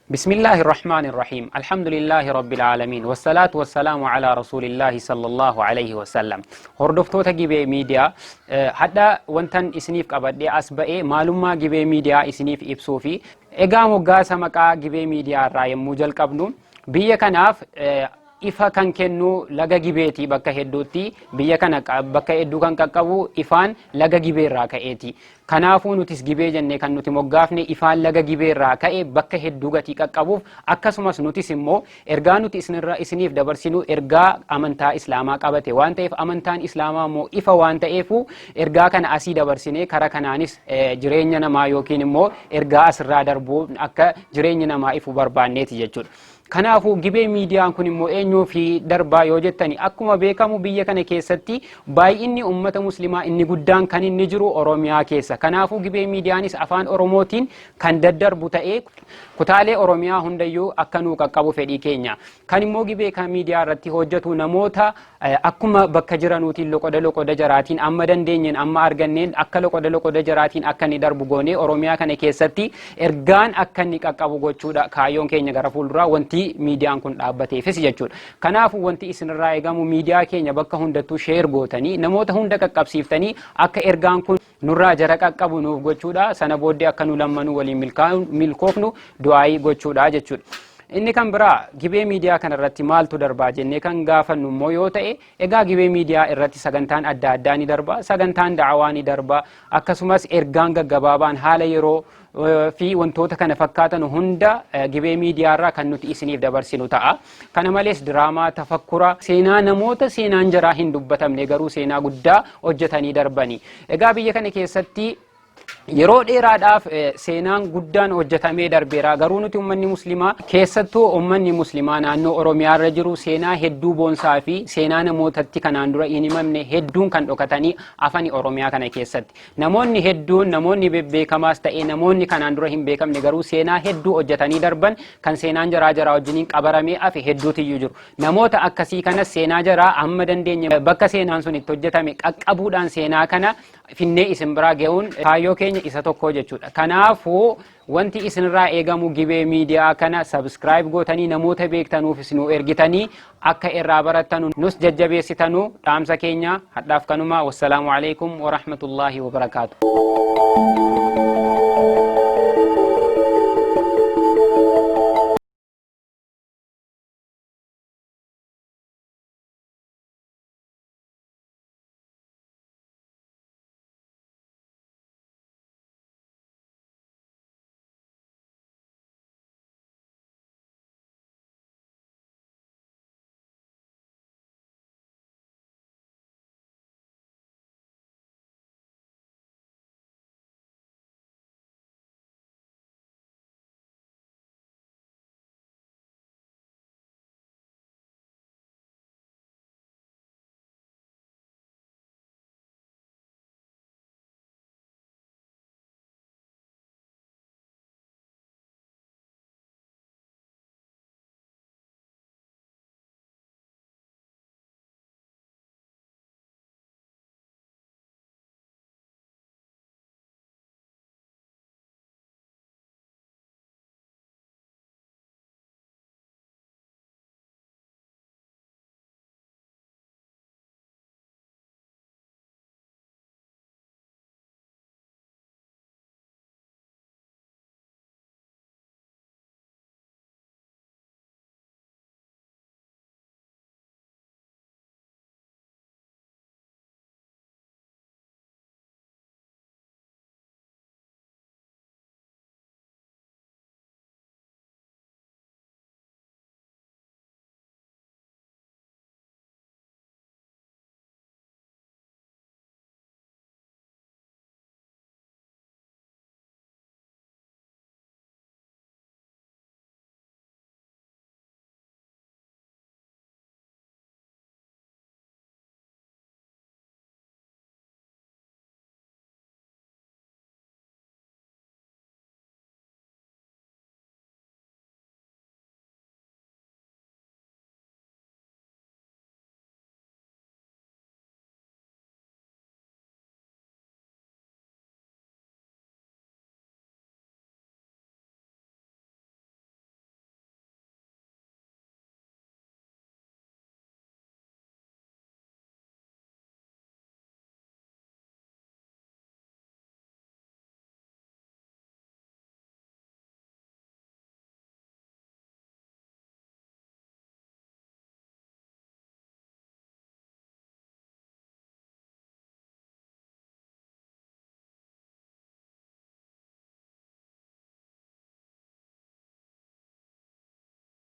Bismillaahi Rahmaani Rahiim. Alhamdulillaahi Rabbil Aalamiin. Wassalaatu wassalaamu alaa Rasuulillaahi sallallahu alayhi wasallam. Hordoftoota Gibee Miidiyaa, hadha wantan isiniif qabadhee as ba'ee maalummaa Gibee Miidiyaa isiniif ibsuu fi egaa moggaasa maqaa Gibee Miidiyaa irraa yommuu jalqabnu, biyya kanaaf ifa kan kennu laga Gibeeti. Bakka hedduutti biyya kana bakka hedduu kan qaqqabu ifaan laga Gibee irraa ka'eeti. Kanaafuu nutis Gibee jennee kan nuti moggaafne ifaan laga Gibee irraa ka'e bakka hedduu gatii qaqqabuuf, akkasumas nutis immoo ergaa nuti isinirra isiniif dabarsinu ergaa amantaa Islaamaa qabate waan ta'eef, amantaan Islaamaa immoo ifa waan ta'eefu, ergaa kana asii dabarsinee kara kanaanis jireenya namaa yookiin immoo ergaa asirraa darbuu akka jireenyi namaa ifu barbaanneeti jechuudha. Kanaafuu Gibee Miidiyaan kun immoo eenyuu fi darbaa yoo jettani, akkuma beekamu biyya kana keessatti baay'inni ummata Muslimaa inni guddaan kan inni jiru Oromiyaa keessa. Kanaafuu Gibee Miidiyaanis afaan Oromootiin kan daddarbu ta'ee kutaalee Oromiyaa hundayyuu akka nuu qaqqabu fedhii keenya. Kan immoo Gibee kan Miidiyaa irratti hojjetu namoota akkuma bakka jiranuutiin loqoda loqoda jaraatiin amma dandeenyeen amma arganneen akka loqoda loqoda jaraatiin akka inni darbu goonee Oromiyaa kana keessatti ergaan akka inni qaqqabu gochuudha kaayyoon keenya gara fuulduraa, wanti miidiyaan kun dhaabbateefis jechuudha. Kanaafuu wanti isinirraa eegamu miidiyaa keenya bakka hundattuu share gootanii namoota hunda qaqqabsiiftanii akka ergaan kun nurraa jara qaqqabu nuuf gochuudha. Sana booddee akka nu lammanuu waliin milkoofnu du'aayii gochuudha jechuudha. Inni kan biraa, Gibee Miidiyaa kana irratti maaltu darbaa jennee kan gaafannu immoo yoo ta'e, egaa Gibee Miidiyaa irratti sagantaan adda addaa ni darba, sagantaan da'awaa ni darba, akkasumas ergaan gaggabaabaan haala yeroo fi wantoota kana fakkaatan hunda Gibee Miidiyaa irraa kan nuti isiniif dabarsinu ta'a. Kana malees diraamaa, tafakkura, seenaa namoota seenaan jaraa hin dubbatamne garuu seenaa guddaa hojjetanii darbani. Egaa biyya kana keessatti yeroo dheeraadhaaf seenaan guddaan hojjetamee darbeera. Garuu nuti uummanni Muslimaa, keessattuu uummanni Muslimaa naannoo Oromiyaa irra jiru, seenaa hedduu boonsaa fi seenaa namootatti kanaan dura hin himamne hedduun kan dhokatanii afani Oromiyaa kana keessatti. Namoonni hedduun, namoonni bebbeekamaas ta'e namoonni kanaan dura hin beekamne garuu seenaa hedduu hojjetanii darban, kan seenaan jaraa jaraa wajjiniin qabaramee hafe hedduutiyyuu jiru. Namoota akkasii kanas seenaa jaraa amma dandeenye bakka seenaan sun itti hojjetame qaqqabuudhaan seenaa kana finnee isin biraa ga'uun kaayyoo keenya isa tokko jechuudha. Kanaafuu wanti isinirraa eegamu Gibee Miidiyaa kana subscribe gootanii namoota beektanuufis nu ergitanii akka irraa barattanu nus jajjabeessitanu dhaamsa keenya hadhaaf kanuma. Wassalaamu alaikum warahmatullaahi wabarakaatu.